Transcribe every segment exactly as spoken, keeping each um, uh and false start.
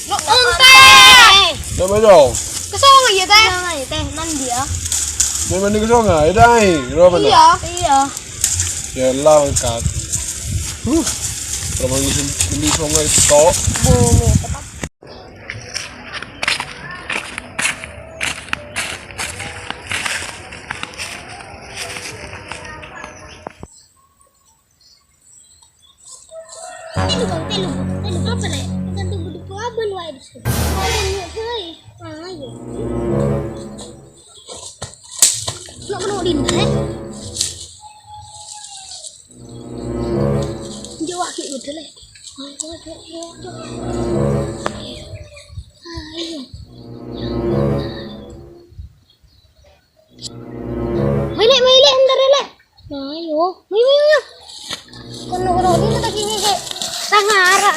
Onta! Napa, Jong? Ka songay, yâ, Tèh. Songay, Tèh. Mandi, yâ. Mandi ka songay, yâ, Tèh. Iyâ. Iyâ. Yâ, la, angkat. Huh. Kalau mandi songay, tok. Tèlo, Bang, tèlo, Bang. Tèlo, apa, Lè'? Bukan tunggu di pelabuhan, wae, di sini. Ayo, yuk, hei. Ayo. Nak kena di mana, Lè'? Jauh lagi udah, Lè'. Ayo, ayo, ayo, ayo. Ayo. Mai, Lè', mai, Lè', entar, Lè'. Ayo, mai, mai, mai. Kono, kono, ini lagi ini, Lè'. Tangara.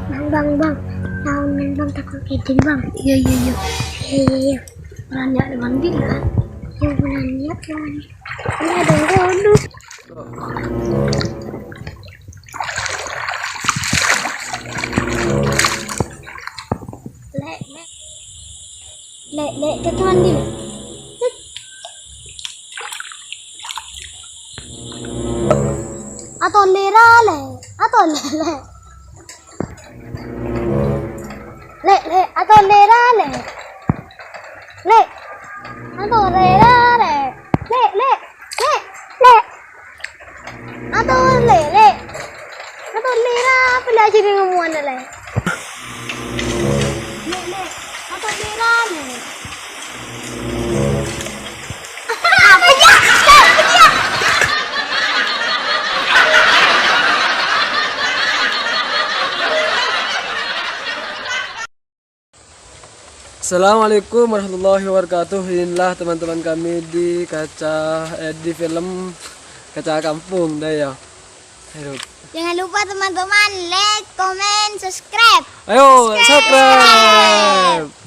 Bang, Bang, Bang. Taon, Bang, takut kiding, Bang. Iya, iya, iya. Iya, iya, iya. Banyak mandi lah. Yang banyak, yang banyak. Ini ada yang rondu. Lè', Lè'. Lè', Lè', kita mandi, Lè'. Atolera, Lè'. Atolera, Lè'. Lè', Lè', atolera, Lè'. Lè'. Atolera, Lè'. Lè', Lè', Lè', Lè'. Atolera, Lè'. Atolera, apa lagi dengan muana, Lè'? Lè', Lè'. Atolera, Lè'. Assalamualaikum warahmatullahi wabarakatuh. Inilah teman-teman kami di kaca, eh, di film Kaca Kampung, dah ya. Aduh. Jangan lupa teman-teman like, comment, subscribe. Ayo, subscribe. Subscribe.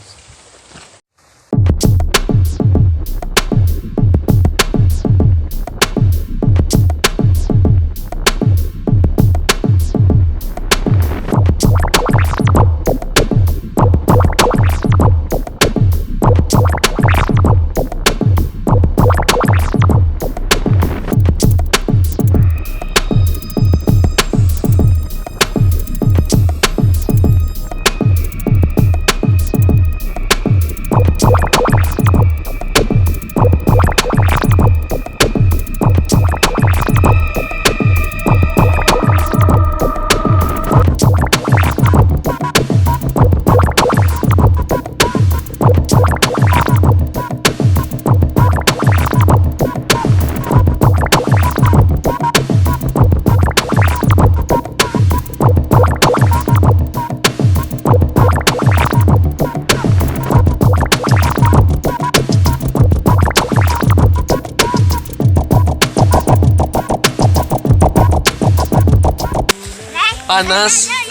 Panas.